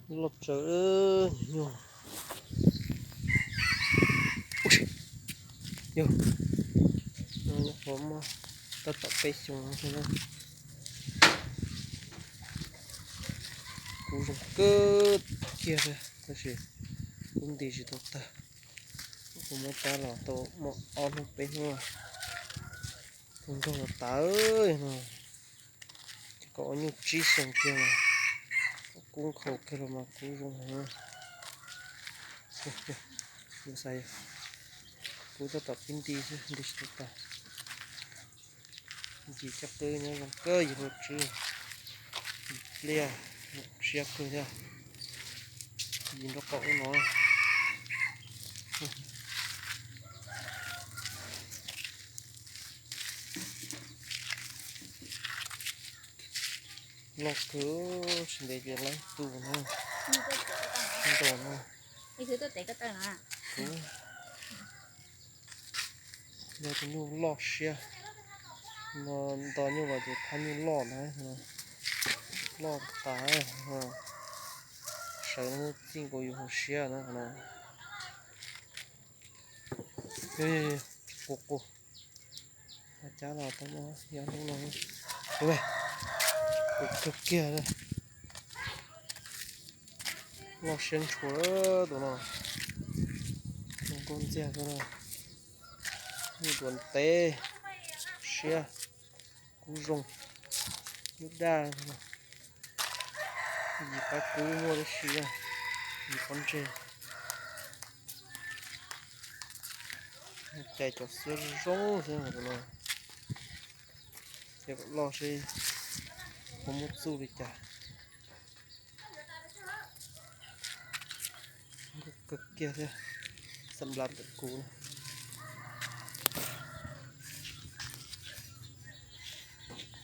Loj tsawv nyuag. Yog, nyuam qhuav muaj tab tom peb xyoos no thiab na. Kub zoo kawg kiag thiab tab sis kub nti tsis tau tag. Kuv muab cab los tau muaj ob hnub peb hnub, tus nkaug los tas no. Ces kom ua nyuj tsib xyoos kiag mas kub nkhaus kiag los mas kub zoo heev. Xav, kub tab tom pib nti xwb, nti tsis tau tag. Yim cov qwb nyob zoo kawg yim luaj tswb, yim pliaj siab kawg thiab. Yim nraub qaum no. Loj kawg, tsis ntev ces laib tu na. Nto na. Yog tus nyuj loj siab no, nto nyuj los ces phaj nyuj loj na, loj tas, sawv txij nkaus yus hauv siab na no. Qus qus, cab los tau muaj ib hnub no, qus kawg kiag, loj siab ntshua tus no, zoo nkauj ntxiag xwb na. Nyuj duav ntev, siab, kub zoo, nyuj daj, yim qab kub muaj tab sis yim pob ntseg. Cais cov xiab zoo xwb tus no. Ces kom loj seb puas muaj txuj li cas. Kawg kiag thiab, xam nplas ntawm kuv.